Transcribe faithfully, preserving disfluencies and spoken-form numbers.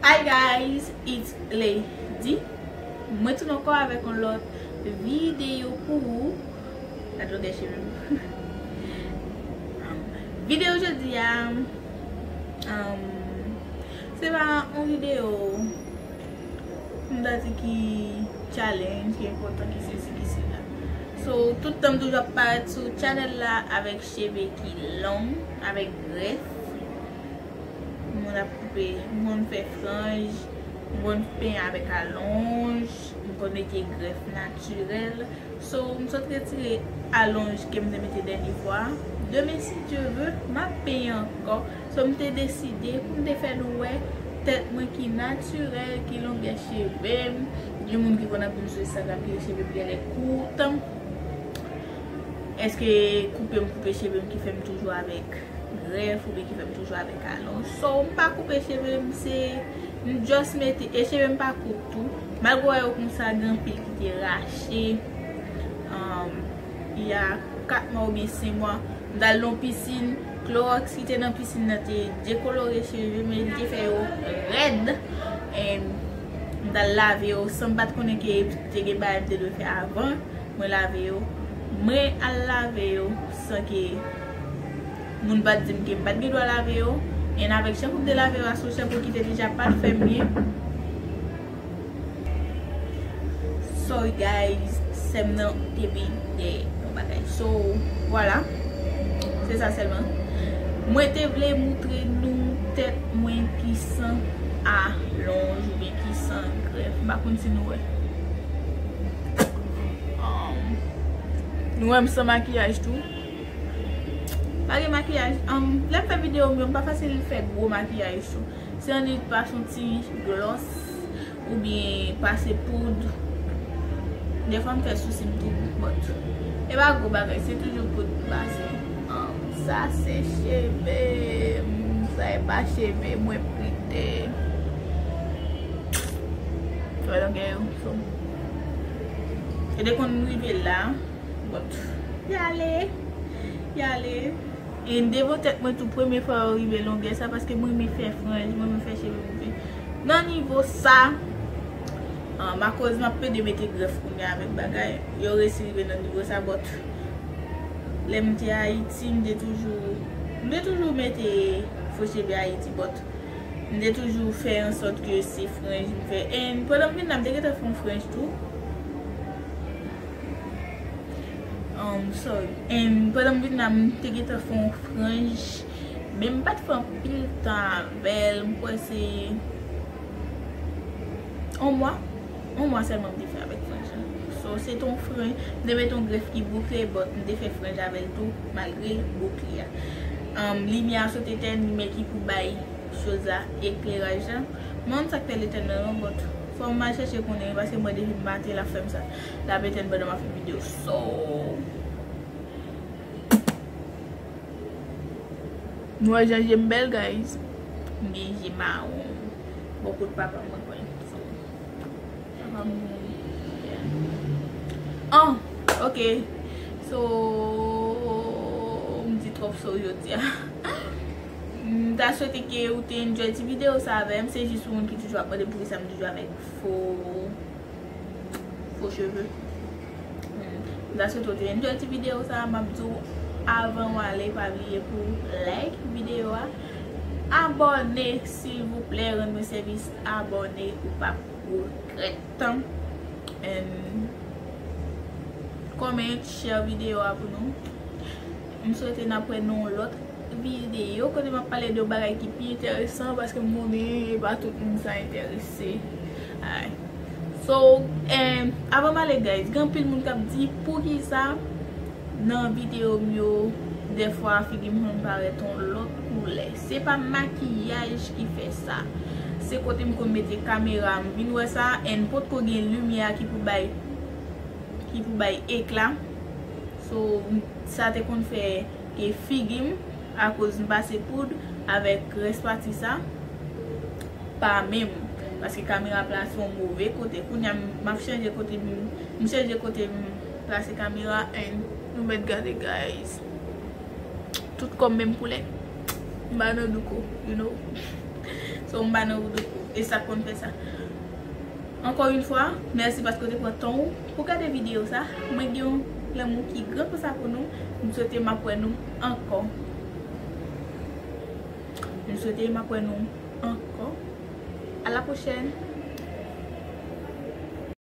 Hi guys, it's Lady. Mwen tounen ankò avèk yon lòt videyo pou ou. Gad longè cheve m. Videyo jodi a, um, se pa yon videyo m ta di ki challenge, ki enpòtan, ki sesi, ki sela. So, tout tan m toujou ap parèt sou channel la avèk cheve ki long, avèk grèf. M konn ap koupe, m konn fè franj, m konn penyen avèk alonj, m konn mete grèf natirèl. So, m sot retire alonj ke m te mete dènye fwa. Demen, si Dye vle, m ap penyen ankò. So, m te deside pou m te fè nou wè tèt mwen ki natirèl, ki longè cheve m. Gen moun ki konn ap di m sou Instagram ke cheve m genlè kout. Èske koupe m koupe cheve m ki fè m toujou avèk grèf oubyen ki fè m toujou avèk alonj? So, m pa koupe cheve m, se m just mete, e cheve m pa kout tou. Malgre w wè yo konsa, gen anpil ki te rache. Um, il y a kat mwa oubyen senk mwa, m t al nan pisin, klowòks ki te nan pisin nan te dekolore cheve m, e li te fè yo rèd. And m t al lave yo san m pa t konnen ke te gen bagay m te dwe fè avan. Mwen lave yo. Mwen al lave yo san ke moun pa t di m ke m pa t gen dwa lave yo. And avèk chanpou m te lave yo a, se yon chanpou ki te deja pa t fè m byen. Sorry guys, sè m nan te vin dèyè yon bagay. So, vwala. Se sa sèlman. Mwen te vle moutre nou tèt mwen ki san alonj oubyen ki san grèf. M pa konn si nou wè. Um, nou wè m san makiyaj tou. Pa gen makiyaj. Um, lè m fè videyo m yo, m pa fasil fè gwo makiyaj tou. Se annik pa yon ti gloss oubyen pase poud. Defwa m fè sousi m tou, but e pa gwo bagay, se toujou poud m pase. Um, sa se cheve m, sa e pa cheve mwen plite. Wè longè yo, so. E te konn rive la, but y ale, y ale. E devan tèt mwen tou, premye fwa yo rive longè sa, paske mwen renmen fè franj, mwen renmen fè cheve bouke. Nan nivo sa, um, akoz m ap pede mete grèf kounye a avèk bagay, yo resi rive nan nivo sa, but lè m te Ayiti, m te toujou, m te toujou mete fo cheve Ayiti, but m te toujou fè an sòt ke se franj m fè. And pandan m vin la, m te gentan fè yon franj tou. Um, sorry. And pandan m vin la, m te gentan fè yon franj. Men m pa t fè anpil tan avè l. M kwè se yon mwa. Yon mwa sèlman m te fè avèk franj la. So, se t yon franj. M te mete yon grèf ki boukle, but m te fè franj avè l tou, malgre l boukle a. Um, limyè a sot etèn, limyè ki pou bay choz la, ekleraj la. M pa konn sa k fè l etèn nan non, but fò m al chèche konnen, paske m wè depi maten l ap fè m sa. L ap etèn pandan m ap fè videyo. So, nou wè jan je m bèl, guys. M gen je mawon. Bò kot papa mwen, mwen. So, papa mwen, yeah. Ah, ok. So, m di twòp so jodi a. M ta swete ke ou te enjoy ti videyo sa avè m. Se jis pou moun ki toujou ap mande m poukisa m toujou avèk fo, fo cheve. Hmm. M ta swete ou te enjoy ti videyo sa. M ap di w, avan w ale, pa bliye pou like videyo a. Abòne, silvouplè, rann mwen sèvis, abòne, ou p ap regrèt. And comment, share videyo a pou nou. M swete n ap wè nan yon lòt videyo kote m ap pale de yon bagay ki pi enteresan, paske m konnen e pa tout moun sa enterese. Alright. So, em, avan m ale, guys, gen anpil moun k ap di poukisa nan videyo m yo, dèfwa figi m konn parèt yon lòt koulè. Se pa makiyaj ki fè sa. Se kote m konn mete kamera, m vin wè sa, and potko gen limyè ki pou bay, ki pou bay ekla. So, m, sa te konn fè ke figi m, akoz m pase poud avèk rès pati sa, pa menm. Paske kamera plase yon move kote. Kounye a, m, m ap chanje kote m, m chanje kote m plase kamera, and nou mèt gade, guys. Tout kò m menm koulè. M pa nan douko, you know. So, m pa nan douko. E sa k konn fè sa. Ankò yon fwa, mèsi paske w te pran tan w pou gade videyo sa. Mwen gen yon lanmou ki gran konsa pou nou. M swete m ap wè nou ankò. M swete m ap wè nou ankò. A la pwochèn.